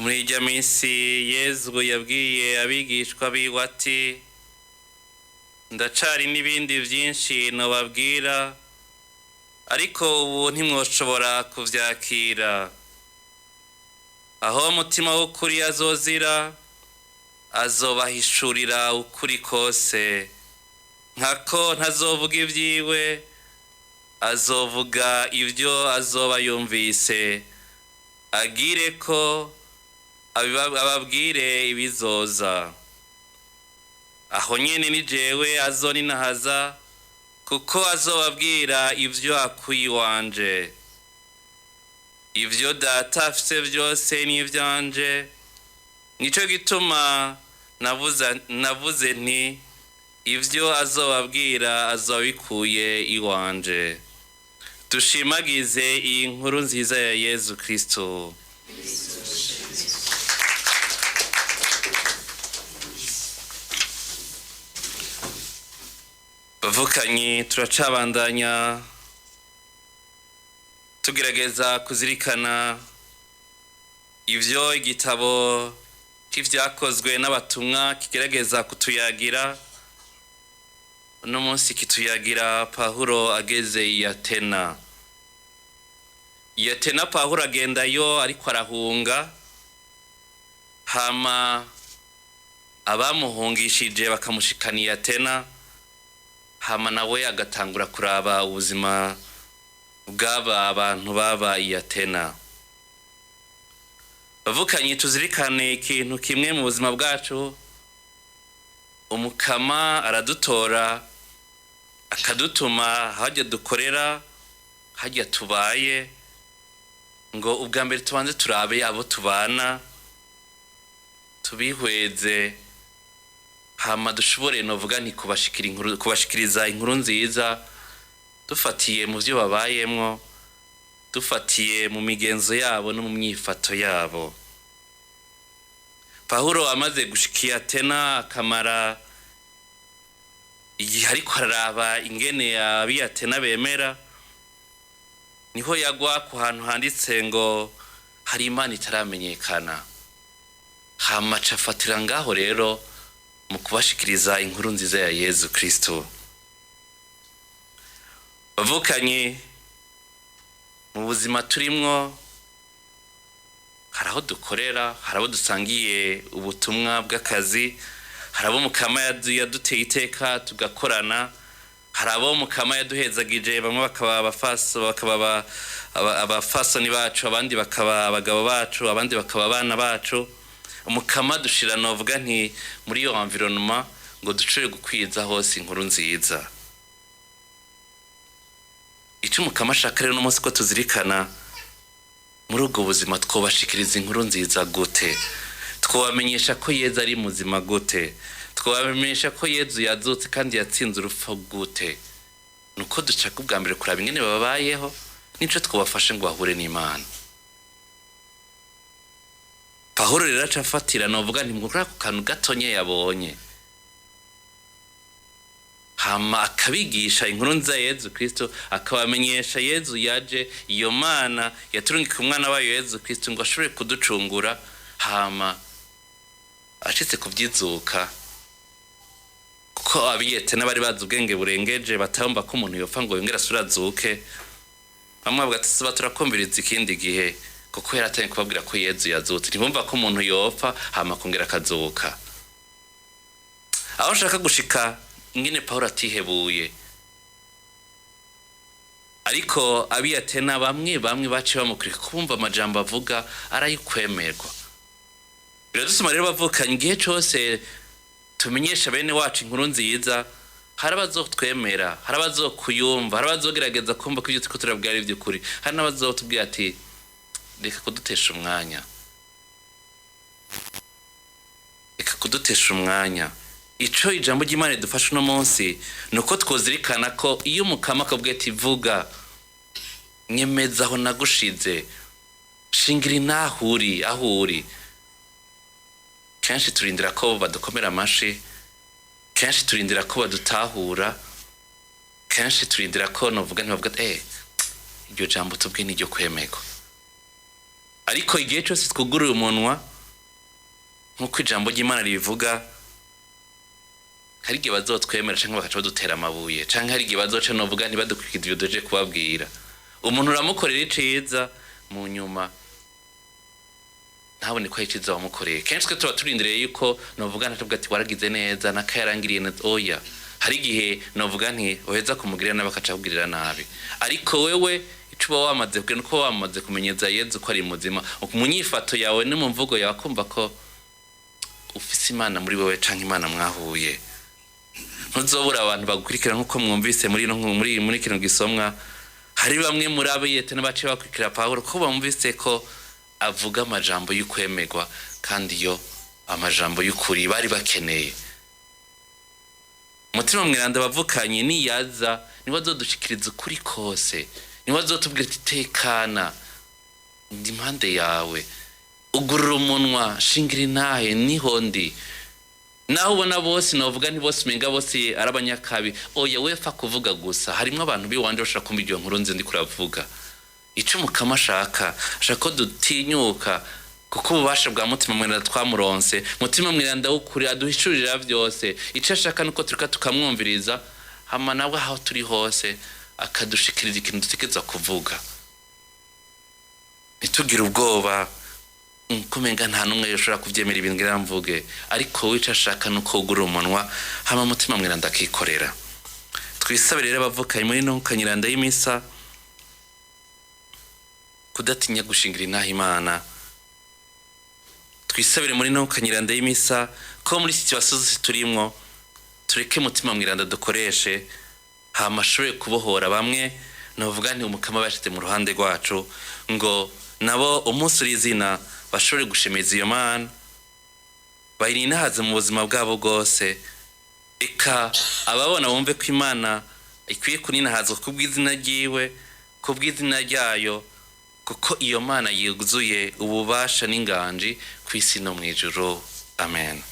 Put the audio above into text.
Muri irya minsi Yezu yabwiye abigishwa biwe ati: "Ndacari n'ibindi byinshi nobabwira, ariko ubu ntimwoshobora kuvyakira. Aho umutima w'ukuri azozira, azobahishurira ukuri kose. Nkako ntazovuga ibyiwe, azovuga ibyo azoba yumvise, agire ko ababwire ibizoza. Aho nyene ni jewe azoninahaza, kuko azobabwira ibyo akuye iwanje. Ibyo Data afise byose ni ivyanje. Nico gituma navuze nti: ibyo azobabwira azobikuye iwanje." Dushimagize iyi nkuru nziza ya Yezu Kristo. Bavukanyi, turacabandanya tugerageza kuzirikana ivyo igitabo c'ivyakozwe n'abatumwa kigerageza kutuyagira. Uno munsi kituyagira Pawulo ageze i Atena. I Atena Pawulo agendayo ariko arahunga, hama abamuhungishije bakamushikana i Atena, hama nawe agatangura kuraba ubuzima bw'aba bantu baba i Atena. Bavukanye, tuzirikane ikintu kimwe mu buzima bwacu: Umukama aradutora, akadutuma hajya dukorera, hajya tubaye, ngo ubwa mbere tubanze turabe abo tubana, tubihweze, hama dushobore, novuga nti, kubashikiriza inkuru nziza dufatiye mu byo babayemwo, dufatiye mu migenzo yabo no mu myifato yabo. Pawulo amaze gushika i Atena, akamara igihe ariko araraba ingene ab'i Atena bemera, niho yagwa ku hantu handitse ngo hari Imana itaramenyekana. Hama aca afatira ngaho rero mu kubashikiriza inkuru nziza ya Yezu Kristo. Bavukanye, mu buzima turimwo hari aho dukorera, hari abo dusangiye ubutumwa bw'akazi, hari abo Mukama yaduteye iteka tugakorana, hari abo Mukama yaduhezagije, bamwe bakaba abafaso, bakaba abafasoni bacu, abandi bakaba abagabo bacu, abandi bakaba abana bacu. Umukama dushira, novuga nti, muri iyo environnement ngo dushobore gukwiza hose inkuru nziza. Ico Umukama ashaka rero n'umunsi ko tuzirikana: muri ubwo buzima twobashikiriza inkuru nziza gute? Twobamenyesha ko Yezu ari muzima gute? Twobamenyesha ko Yezu yazutse kandi yatsinze urupfu gute? Nuko dushaka ubwa mbere kuraba ingene babayeho nico twobafashe ngo bahure n'Imana. Pawulo rero aca afatira, novuga nti, muri ako kantu gatonye yabonye, hama akabigisha inkuru nziza ya Yezu Kristo, akabamenyesha Yezu yaje, iyo Mana yaturungika umwana wayo Yezu Kristo ngo ashobore kuducungura. Hama ashitse kubyizuka, kuko abiyete n'abari bazi ubwenge burengeje batamba ko umuntu yopfa ngo yongere asubire azuke, bamwe bavuga ati: "Suba turakumviriza ikindi gihe," kuko yaratangiye kubabwira ko Yezu yazutse. Ntibumva ko umuntu yopfa hama akongera akazuka. Aho nshaka gushika, ingene Pawulo atihebuye, ariko abiyatena bamwe bamwe baciye bamukurika kumva amajambo avuga arayikwemerwa. Biradusuma rero, bavukanye, igihe cose tumenyesha bene wacu inkuru nziza, hari abazotwemera, hari abazokuyumva, hari abazogerageza kumva ko ibyo turiko turabwira ari ivy'ukuri, hari n'abazotubwira ati: "Reka kudutesha umwanya, reka kudutesha umwanya." Ico ijambo ry'Imana ridufasha uno munsi ni uko twozirikana ko iyo Umukama akabwiye ati: "Vuga, nyemeza aho nagushize, shingira inaho uri," aho uri, kenshi turindira ko badukomera amashi, kenshi turindira ko badutahura, kenshi turindira ko, novuga, ntibavuga ati: "Iryo jambo tubwiye ni iryo kwemerwa." Ariko igihe cyose twuguruye umunwa Nk'uko ijambo ry'Imana ribivuga, hari igihe bazotwemera canke bakaca badutera amabuye, canke hari igihe bazoca, novuga, ntibadukurikize ibyo duje kubabwira. Umuntu uramukorera iciza, mu nyuma ntabone ko ari iciza wamukoreye. Kenshi twe tuba turindiriye yuko, novuga, ntatubwira ati waragize neza, nakayarangiriye neza. Oya, hari igihe, novuga nti, uheza kumugirira nabi akaca akugirira nabi. Ariko wewe ico uba wamaze kugira nuko wamaze kumenyeza Yezu ko ari muzima mu nyifato yawe no mu mvugo yawe, akumva ko ufise Imana muri wewe canke Imana mwahuye. Ntuzobura abantu bagukurikira, nk'uko mwumvise muri ino- muri muri kino gisomwa, hari bamwe muri abiyete n'abaciye bakurikira Pawulo ko bumvise ko avuga amajambo y'ukwemerwa, kandi yo amajambo y'ukuri bari bakeneye. Mutima Mweranda, bavukanye, niyaza niwe azodushikiriza ukuri kose, niwe azotubwira ati tekana, ndi impande yawe, ugurura umunwa, shingira intahe, niho ndi. Naho ubona bose, novuga nti bose umenga bose ari abanyakabi, oya, wefa kuvuga gusa. Harimwo abantu biwanje bashaka kumva iryo nkuru nzi ndiko uravuga. Ico Mukama ashaka, ashaka ko dutinyuka, kuko ububasha bwa Mutima Mweranda twamuronse. Mutima Mweranda w'ukuri aduhishurira vyose. Ico ashaka nuko tureka tukamwumviriza, hama nawe aho turi hose akadushikiriza ikintu dutegerezwa kuvuga. Ntitugire ubwoba kumenga nta n'umwe yoshobora kuvyemera ibintu ngira mvuge, ariko wico ashaka nuko wugurura umunwa, hama Mutima Mweranda akikorera. Twisabire rero, abavukanye, muri no kanyiranda y'imisa, kudatinya gushingira inaha Imana. Twisabire muri no kanyiranda y'imisa ko muri situation zose turimwo tureke Mutima Mweranda dukoreshe, hama ashobore kubohora bamwe, novuga nti, Umukama bashize mu ruhande rwacu, ngo nabo umunsi uri izina bashobore gushemeza iyo Mana, bayininahaze mu buzima bwabo bwose. Eka ababona bumve ko Imana ikwiye kuninahazwa kubw'izina ryiwe, kubw'izina ryayo, kuko iyo Mana yuzuye ububasha n'inganji ku isi no mu ijuru. Amen.